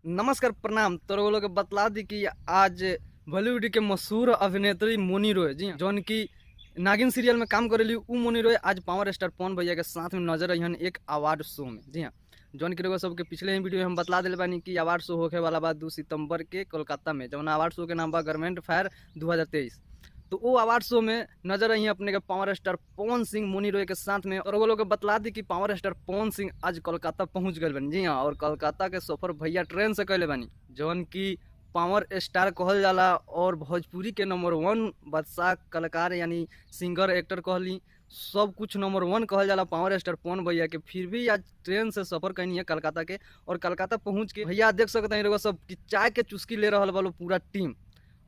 नमस्कार प्रणाम। तोरा लोग के बतला दी कि आज बॉलीवुड के मशहूर अभिनेत्री मौनी रॉय जी, जौन की नागिन सीरियल में काम करेली, उ मौनी रॉय आज पावर स्टार पवन भैया के साथ में नजर अइहन एक अवार्ड शो में। जी हाँ, जौन की रउआ सबके पिछले ही वीडियो में हम बतला दिले बानी कि अवार्ड शो होखे वाला बा 2 सितंबर के कोलकाता में, जौन अवार्ड शो के नाम बा गारमेंट फायर 2023। तो वो अवार्ड शो में नजर आई अपने के पावर स्टार पवन सिंह मौनी रॉय के साथ में। और वो लोग के बतला दी कि पावर स्टार पवन सिंह आज कोलकाता पहुंच गए बानी। जी हाँ, और कोलकाता के सफर भैया ट्रेन से कैले बानी, जौन की पावर स्टार कहल जाला और भोजपुरी के नंबर 1 बादशाह कलाकार यानी सिंगर एक्टर कहली, सब कुछ नंबर 1 कहल जाला पावर स्टार पवन भैया के। फिर भी आज ट्रेन से सफर कैनी है कलकत्ता के, और कलकत्ता पहुँच के भैया देख सकते हैं रउआ सब कि चाय के चुस्की ले रहा बा पूरा टीम।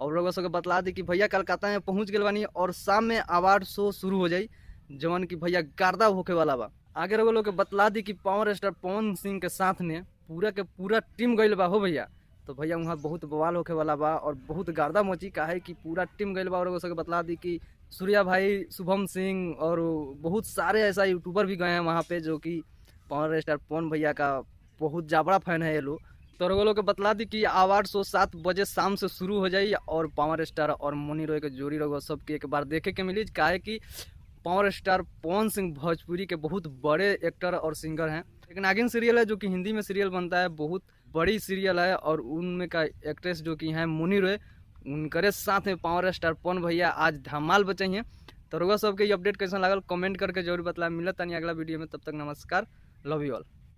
और रउआ सबके बतला दी कि भैया कलकत्ता में पहुँच गए बानी और शाम में अवार्ड शो शुरू हो जाई, जवन कि भैया गर्दा होके वाला बा। आगे रउआ लोग के बतला दी कि पावर स्टार पवन सिंह के साथ में पूरा के पूरा टीम गइल बा हो भैया। तो भैया वहाँ बहुत बवाल होके वाला बा और बहुत गर्दा मची, काहे कि पूरा टीम गइल बा। और रउआ सबके बतला दी कि सूर्या भाई, शुभम सिंह और बहुत सारे ऐसा यूट्यूबर भी गए हैं वहाँ पे, जो कि पावर स्टार पवन भैया का बहुत जबड़ा फैन है ये लोग। तो रउआ लोग के बतला दी कि अवार्ड शो 7 बजे शाम से शुरू हो जाई और पावर स्टार और मौनी रॉय के जोड़ी रउआ सबके एक बार देखे के मिली, काहे कि पावर स्टार पवन सिंह भोजपुरी के बहुत बड़े एक्टर और सिंगर हैं। एक नागिन सीरियल है जो कि हिंदी में सीरियल बनता है, बहुत बड़ी सीरियल है, और उनमें का एक्ट्रेस जो कि हैं मौनी रॉय, उनकरे साथ में पावर स्टार पवन भैया आज धमाल बचाई हैं। तो रउआ सबके ये अपडेट कैसा लागल कमेंट करके जरूर बतला। मिलत तनी अगला वीडियो में, तब तक नमस्कार, लव you all.